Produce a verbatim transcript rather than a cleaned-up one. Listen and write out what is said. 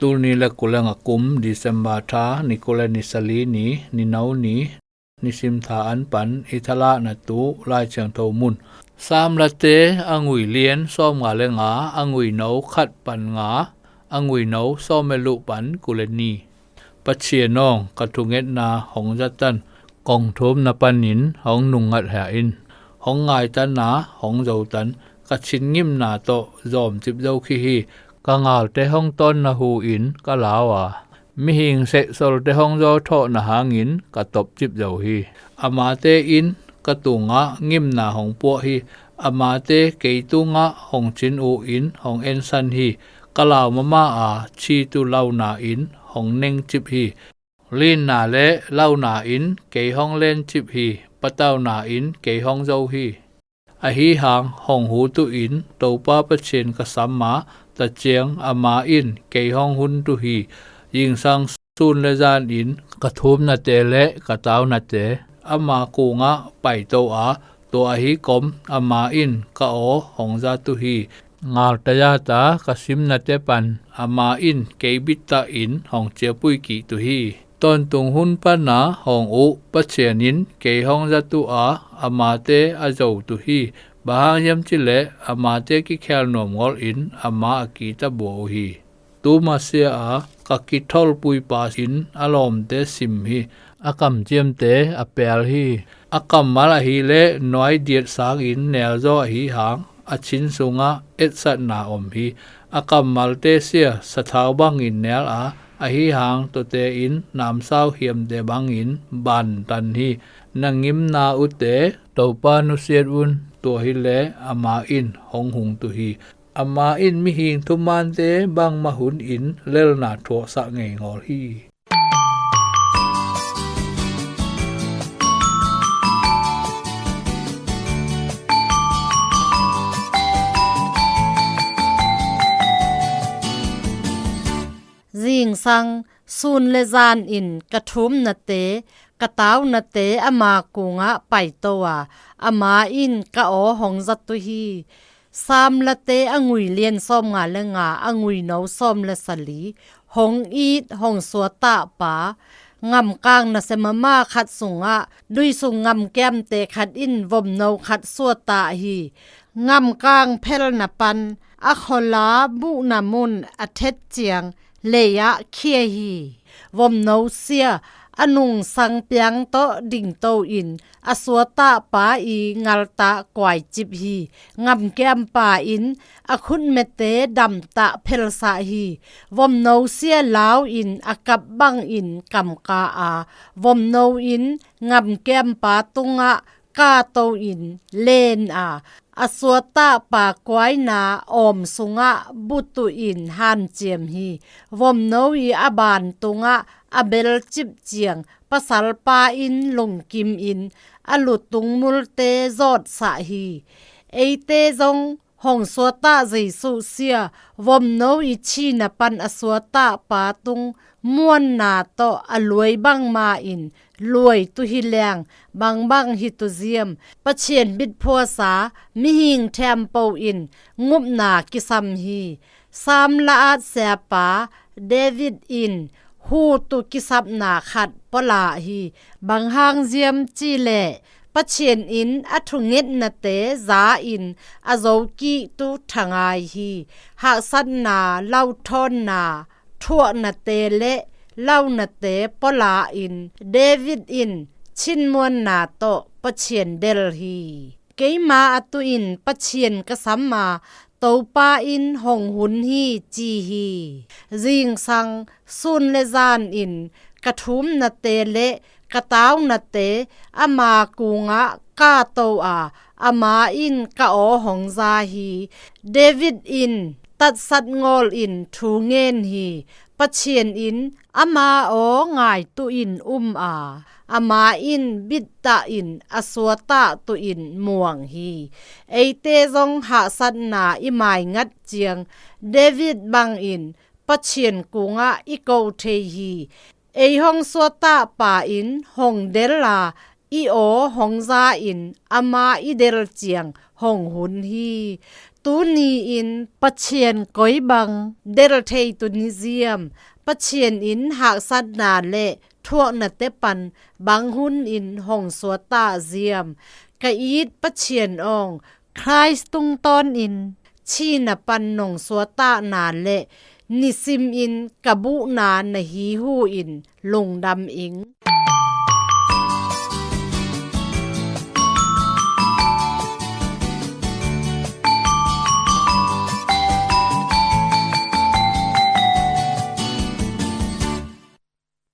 Tul ni le kul le nga kum, December tha, ni kul le ni sali ni, ni no ni, nisim tha an pan i thalahna tu Lai Thiangtho mun. Sam Late a ngui lian sawm nga le nga, a ngui no khat pan nga, a ngui no sawm le luh pan kul le ni. Pathian awng, ka thungetna hong zatan, kong thumna panin hong nungngat hia in. Hong ngaitan a, hong zotan, ka thin ngimna tawh zawmcip zo khi hi. Ka ngalte hong tawnna hu in ka lau a, mihing sehsolte hong zawthawhna hangin ka topcip zo hi. Amate in ka tungah ngimna hong puah hi. Amate kei tungah hong cin uh in hong ensan hi. Ka lau mama a, chitu launa in hong nengcip hi. Linna le launa in kei hong lencip hi. Patauna in kei hong zo hi. Ahi hang hong hu tuh in Topa Pathian ka sam a, ta ciang ama in kei hong hun tuh hi. Zingsang sun le zan in ka thumnate le ka taunate ama kungah paito a, tua ahi kom ama in ka aw hong za tuh hi. Ngalta yata ka simnate pan ama in kei bittah in hong ciapui kik tuh hi. Tawntung hun pana hong uh Pathian in kei hong za tuh a, amate a zo tuh hi. Bang hang hiam cileh amate kikhel nuam ngol in ama a kita bua uh hi. Tuma sia a ka kitholpuipa in a lawmte sim hi. A kamciamte a pel hi. A kammal ahileh nuai diat sangin nelzaw ahi hang, a chin sungah etsatna om hi. A kammalte sia sathau bangin nel a, ahi hang tuate in namsau hiamte bangin bantan hi. Na ngimna uhte Topa nusiat un, tua hileh ama in hong hung tuh hi. Ama in mihing thumante bangmah hunin lelna thuahsah ngeingawl hi. Zingsang sun le zan in ka thumnate, ka taunate ama kungah paito a, ama in ka aw hong za tuh hi. Sam Late a ngui lian sawm nga le nga, a ngui no sawm le sali. Hong it hong suatahpa. Ngamkang nasia mama khat sungah duisung ngamkiamte khat in vomno khat suatah hi. Ngamkang phelna pan a khuala buhna mun a thet ciang lei-ah khia hi. Vomno sia a nungsang piang tawh dingto in a suatahpa i ngaltah kuaicip hi. Ngamkiampa in a khutmete damtah phelsah hi. Vomno sia lau in a kap bangin kamka a, vomno in ngamkiampa tungah kato in len a, a suatahpa kuaina awm sungah butuh in hanciam hi. Vomno i a ban tungah a belcip ciang pasalpa in lungkim in a lutung multe zawtsah hi. Eite zong hong suatah Jesuh sia vomno i thina pan a suatahpa tung muanna tawh a luai bangma in luai tuh hi leng bangbang hi tuh ziam. Pathian bitphuasa mihing thempo in ngupna kisam hi. Sam la-at siapa David in hu tuh kisapna khat pualah hi. Bang hang ziam cileh Pathian in a thungetnate za in a zokik tuh thangai hi. Haksatna, lauthawnna, thuahnate le launate pualah in David in chinmuanna tawh Pathian del hi. Keima a tuh in Pathian ka sam a, Topa in hong hun hi ci hi. Zingsang sun le zan in ka thumnate le ka taunate ama kungah kato a, ama in ka aw hong za hi. David in tatsat ngawl in thu ngen hi. Pathian in ama aw ngaituh in um a, ama in bittah in a suatah tuh in muang hi. Eite zong hahsatna i maingat ciang David bangin Pathian kungah i ko thei hi. Ei hong suatahpa in hong del a, i aw hong za in ama i del ciang hong hun hi. Tuni-in Pathian koi bang delh thei tun hi ziam? Pathian in haksatna le thuaknate pan bang hunin hong suakta ziam? Ka it Pathian aw, Khrih tungtawnin thihna pan nong suaktahna le nisimin ka buhna na hi hu-in lungdam ing.